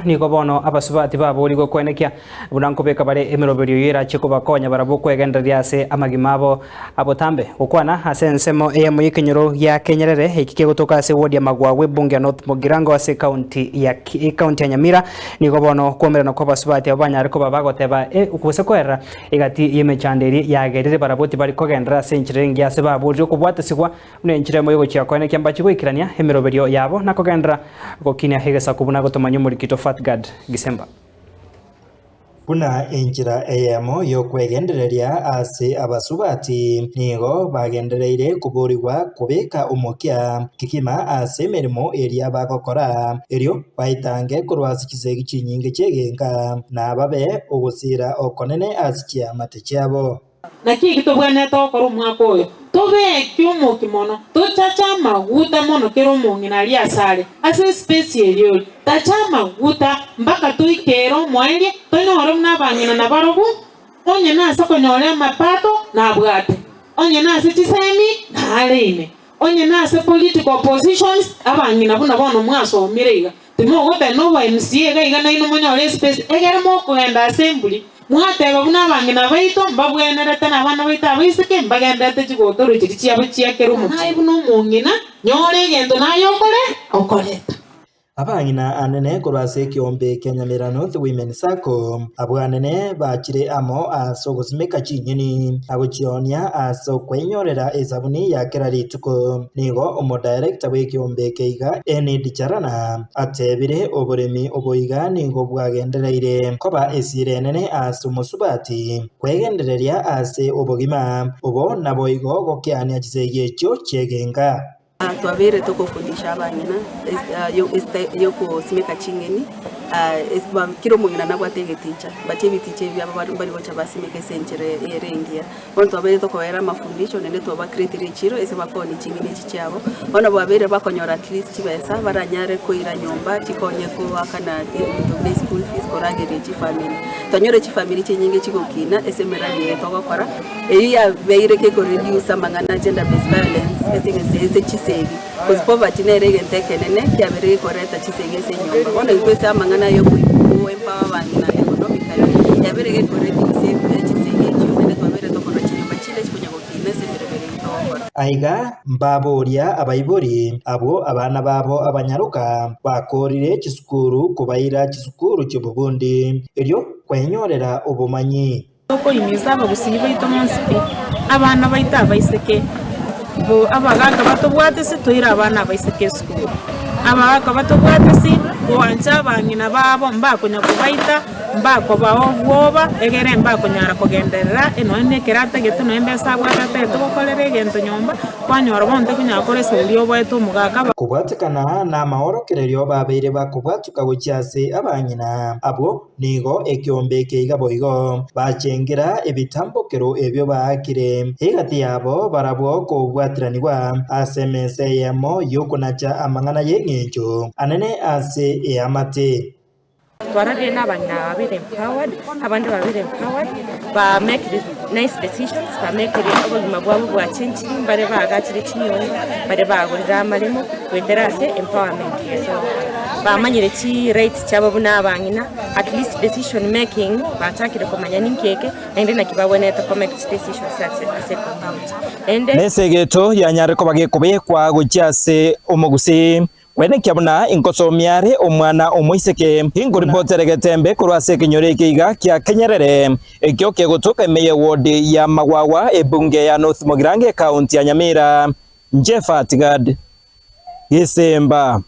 nigo bono abasubati baborigwe koenekia buna nkobeka bare emeroberio eyio erachie kobakonya barabwo kwegendereria ase amagima abo abotambe. Gokwana ase ensemo eyemo y'ekenyoro gia Kenyerere eki kegotoka ase ward ya Magwagwa ebunge ya North Mugirango ase ekaunti ya ekaunti ya Nyamira nigo bono okwomerana kwa abasubati abo banyare koba bagoteba gose koerera egati y'emechando eria yagerire barabwo tibari kogenderera ase enchera engiya ase baborire okobwatesigwa Buna enchera emo y'ogochia koenekia mbache goikerania emeroberio yabo na kogenderera gokinia egesaku buna gotomanyia omorikito Fatgard Gisemba. Buna enchera eyemo y'okwegendereria ase abasubati, nigo bagendereire koborigwa kobeka omokia kegima ase emeremo eria bagokora, erio baetange korwa ase chisegi chinyinge chi'egenka, na babe ogosiira okonene ase chiamate chiabo. Naki eki tobwenerete gokora omwaka oyo, Tobeeke omoki mono, tochache amaguta mono kera omong'ina aria asare, ase espesi eria ore. Tacha amaguta mpaka toikere omoerio, tonyore buna abang'ina nabarobwo, onye nase okonyora amapato, nabwate, onye nase chisemi, nare ime, onye nase political positions, abang'ina buna bono mwasomire iga, Timogoteba nobo MCA iga iga nainwe monyore espace egere mokogenda ase emburi, mwateba buna abang'ina baito mbabwenerete na abana baito abaiseke mbagenderete chigotoro chiria chiabo chia kera omochie. Naye buna omong'ina, nyora egento naye okore okoreta. Abang'ina anene korwa ase ekeombe kia Nyamira North Women Sacco, abwo anene bachire amo ase ogosimeka chinyeni na gochionia ase okweinyorera esabuni ya kera rituko. Nigo omodirector bw'ekeombe eke iga Enid Charana atebire oboremi obo iga nigo bwagendereire koba esira enene ase omosubati kwegendereria ase obogima obo naboigo gokeania chisegi echio chi'egenka. Twabeire tokofundisha abang'ina yokosimeka ching'eni, kera omong'ina nabwate egeticha, but ebiticha ebi biabo mbari gocha basimeke ase enchera ere engiya. Bono twabeire tokobaera amafundisho naende twabacreatire echiro ase bakoonia ching'eni echi chiabo, bono babeire bakonyora at least chibesa baranyare koira nyomba chikonye koakana ebinto buna eschool fees korageria chifamiri. Twanyora chifamiri chinyinge chigokina ase emeradi eye togokora, eyio yabeire kekoreduce amang'ana a gender based violence ase eng'encho ase chisegi, cause poverty nere egento ekenene kiabeire gekoreta chisegi ase enyomba. Bono intwe ase amang'ana aya okoigwa empower abang'ina economically, yabeire gekoreduce chisegi echio naende twabeire tokorora chinyomba chinde chikonya gokina ase emeremo eye togokora. Aiga mbaboria abaibori abwo abana babo abanyaroka bakoorire chisukuru kobaira chisukuru chi'obobundi, erio kwenyorera obomanyi. Tokoimisa abagusii baito bonsi pi, abana baito abaiseke, bo abagaka batobwate ase toire abana abaiseke esukuru. Abagaka batobwate ase koancha abang'ina babo mbakonya kobaita, mbakobaa obwoba, egere mbakonyara kogenderera nonya na ekero atagete nonya embesa abwate atagete gokorera egento nyomba, kwanyora bono takonyara gokora esauri oboete omogaka. Kobwatekana namaorokererio babeire bakobwatuka gochia ase abang'ina abwo Nigo ekeombe eke iga boigo bachengera ebitambokero ebio baakire egati yabo barabwo kobwatiranigwa ase emesa eyemo y'okonacha amang'ana y'engencho anene ase eamate. Twarabire na abang'ina babere empowered, abande babere empowered, ba mekire nice decisions, bamekire obogima bwabo bwachenchiri, mbare baagachire chinyomba, mbare bagorire amaremo goetera ase empowerment eye togokora. Bamanyire chi rights chiabo buna abang'ina, at least decision making bachakire komanya ninki eke, naende naki bagwenerete ko make chi decisions ase ase ecommunity. Naende. Nesegeto yanyare koba gekobekwa gochia ase omogusii, Kwenekia buna inkosomia are omwana omoiseke, inkoripotere getembe korwa ase ekenyoro eke iga kia Kenyerere, ekio kegotoka ime y'eward ya Magwagwa, ebunge ya North Mugirango, ekaunti ya Nyamira. Inche Fatgad Gisimba.